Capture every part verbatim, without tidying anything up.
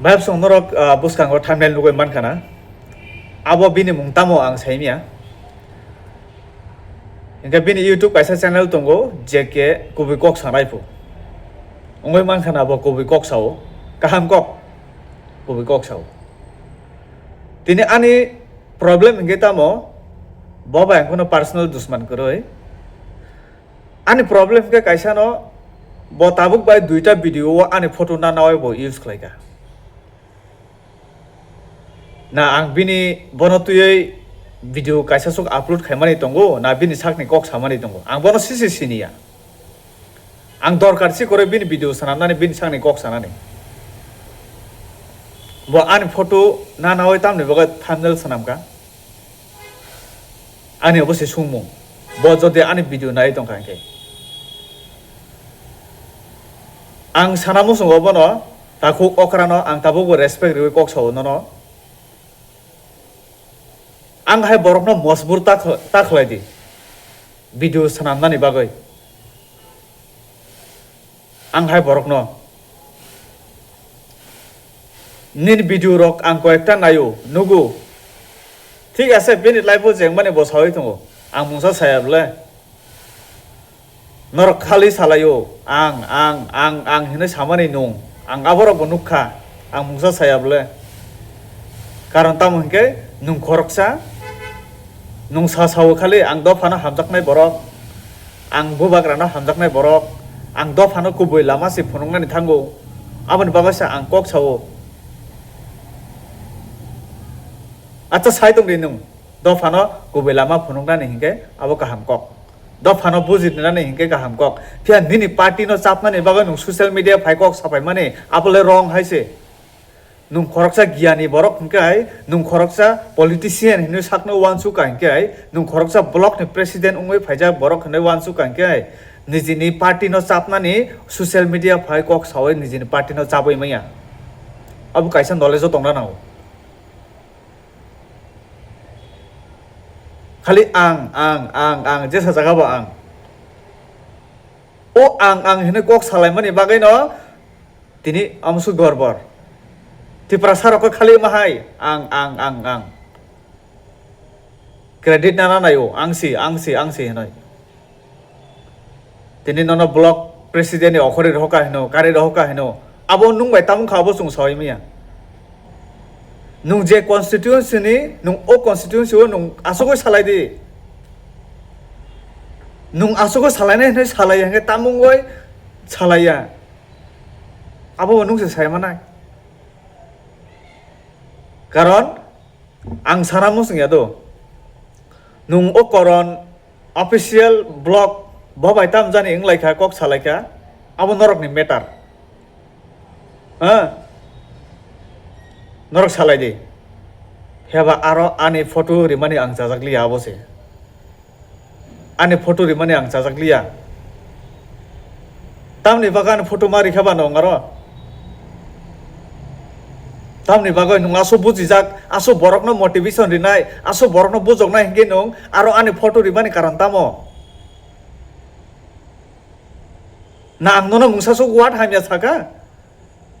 Bayapsong norok, ah, bwskango thumbnail nugwi mankha na. Abo bini mung tamo ang saimya. Hingke bini YouTube kaisa channel tongo, J K Kubui Kok Sanai Phu. Wngwi mankha na bo kubui kok sao, kaham kok, kubui kok sao. Tini ani problem hingke tamo, bo bai ang kheno personal dusman kwrwi. Ani problem hingke kaisa no, bo tabuk bai duita video o ani photo nanawi bo use khlaikha. Na ang bini bono twiwi video kaisa swk upload khaimani tongo, na bini sakni kok samani tongo. Ang bono sisi siniya. Ang dorkar si kore bini video sanamnani, bini sakni kok sanani. Bo ani photo nanawi tamni bagwi thumbnail sanamkha. Ani obo se sungmung. Bo jodi ani video nai tongkha hingke. Ang sana muchungo bono, takhuk okrano ang tabukbo respect riwi kok sao nono. Ang hai borokno mojbur ta khl-, ta khlai di. Video swnamnani bagwi. Ang hai borokno. Nini video rok ang koyekta naio, nugo. Thik ase, bini life o jengmani bo sawi tongo. Ang mungsa saya bwle. Norok khali salaio, ang, ang, ang, ang hinwi samani nung. Ang aborokbo nukha, ang mungsa saya bwle. Karon tamo hinkhe nung khoroksa, nung sa sao khali ang dophano hamjaknai borok, ang bubagrano hamjaknai borok, ang dophano kubui lama se phunuknani thango. Aboni bagwi se ang kok sao. Acha sai tongdi nung, dophano kubui lama phunuknani hinkhe abo kaham kok. Dophano bujinani hinkhe kaham kok. Phiya nini party no chapnani bagwi nung social media phai kok sapaimani, abole wrong hai se. Nung khoroksa giyani borok hinkhe hai, nung khoroksa politician hinwi sakno uansukha hinkhe hai, nung khoroksa block ni president wngwi phaijak borok hinwi uansukha hinkhe hai, nijini party no chapnani social media phai kok sawi nijini party no chabwi manya. Abo kaisa knowledge o tongna nango. Khali ang, ang, ang, ang, jesa jaga bo ang. O ang, ang hinwi kok salaimani bagwi no tini amsu gorbor. Tiprasa rok khali mahai ang, ang, ang, ang. Credit nana naio, ang si, ang si, ang si hinwi. Tini nono block president ni okhorwi rohoka hino, kari rohoka hino. Abo nung bai tamung kha abo chwng sawi manya. Nung je constituency ni, nung o constituency o nung asugwi salai di. Nung asugwi salainai hinwi salai ya, hingke tamung bai salai ya. Abo bo nung se sai manai. Karon, ang sana muchung ya do. Nung o koron official block bo bai tam jani wng lai kha, kok salai kha, abo norok ni matter. Ha? Norok salai di. Heba aro ani photo rimani ang chajak liya abo se. Ani photo rimani ang chajak liya. Tamni bagwi ani photo ma rikha ba nong aro? Tamni bagwi nung aso bujijak, aso borokno motivation rinai, aso borokno bujoknai hinkhe nung aro ani photo rimani karon tamo? Na ang nono mungsa sok word hamya saka?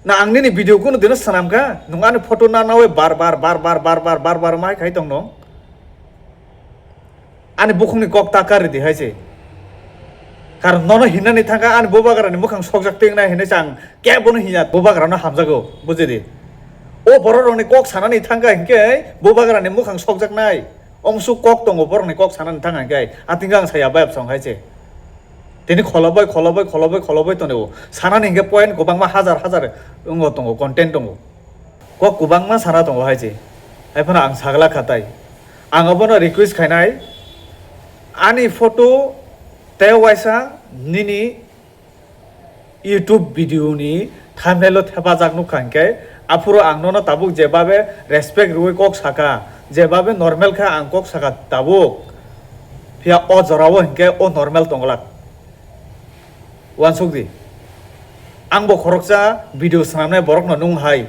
Na ang nini video kuno dino swnam kha? Nung ani photo na nawi bar bar bar bar bar bar bar bar mai khai tong nung. Ani bukhukni kok ta kari di hai se. Karon nono hinani thangkha ani bubagrani mukhang sokjak teng nai hinwi chang kebono hinya bubagrano hamjago bujidi. O bororokni kok sanani thangkha hinkhe bubagrani mukhang sokjaknai. Omsuk kok tongo borokni kok sanani thangkha hinkhe atingkha ang saya bayap song hai se. Tini kholobai, kholobai, kholobai, kholobai tongo. Sanani hinkhe point kwbangma hajar hajar wngo tongo, content tongo. Kok kwbangma sana tongo hai se. Hai phano ang sagla kha tai. Ang obono request khainai, ani photo tei waisa nini YouTube video ni thumbnail o thepajak nukha hinkhe, aphuru ang nono tabuk jebabe respect rwui kok saka, jebabe normal khe ang kok saka tabuk. Phiya o jorao hinkhe o normal tongglak. Uansuk di. Ang bo khoroksa video swnamnai borokno nung hai.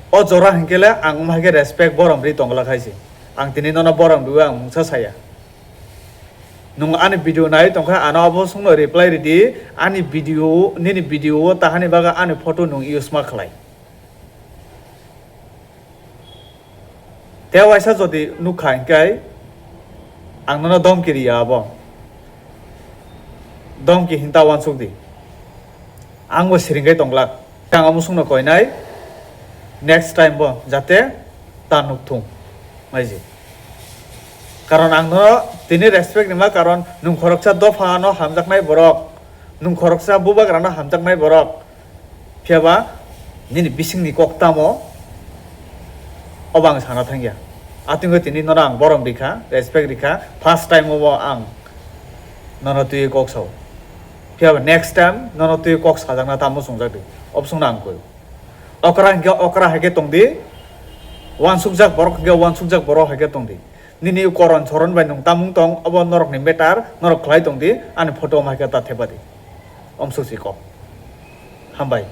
O jora hinkhe le ang wng hai khe respect borom ri tongglak hai se. Ang tini nono borom rwui ang mungsa saya. Nwng ani video nai tongkha, ano abo songno reply ridi, ani video, nini video o tahani bagwi ani photo nwng use ma khlai. Te waisa jodi nukha hinkhe ang nono domki riya abo. Domki hinta wansuk di. Ang bo siringkai tonglak. Ang amo songno koinai next time bo jate ta nukthung maiji. Karon ang no tini respect rima karon nwng khoroksa dopha no hamjaknai borok, nwng khoroksa bubagra no hamjaknai borok. Phiyaba nini bisingni kok tamo obo ang sana thangya. Atwngwi tini nono ang borom rikha, respect rikha, first time obo ang nono twi kok sao. Phiyaba next time nono twi kok sajakna tamo songjakdi, obosongno ang koi. Okra hinkhe okra haikhe tongdi, wansukjak borok hinkhe wansukjak borok haikhe tongdi. Nini koron soron bai nwng tamung tong, obo norokni matter, norok khlai tongdi, ani photo omo haikhe ta thepadi. Omsuk si kok. Hambai.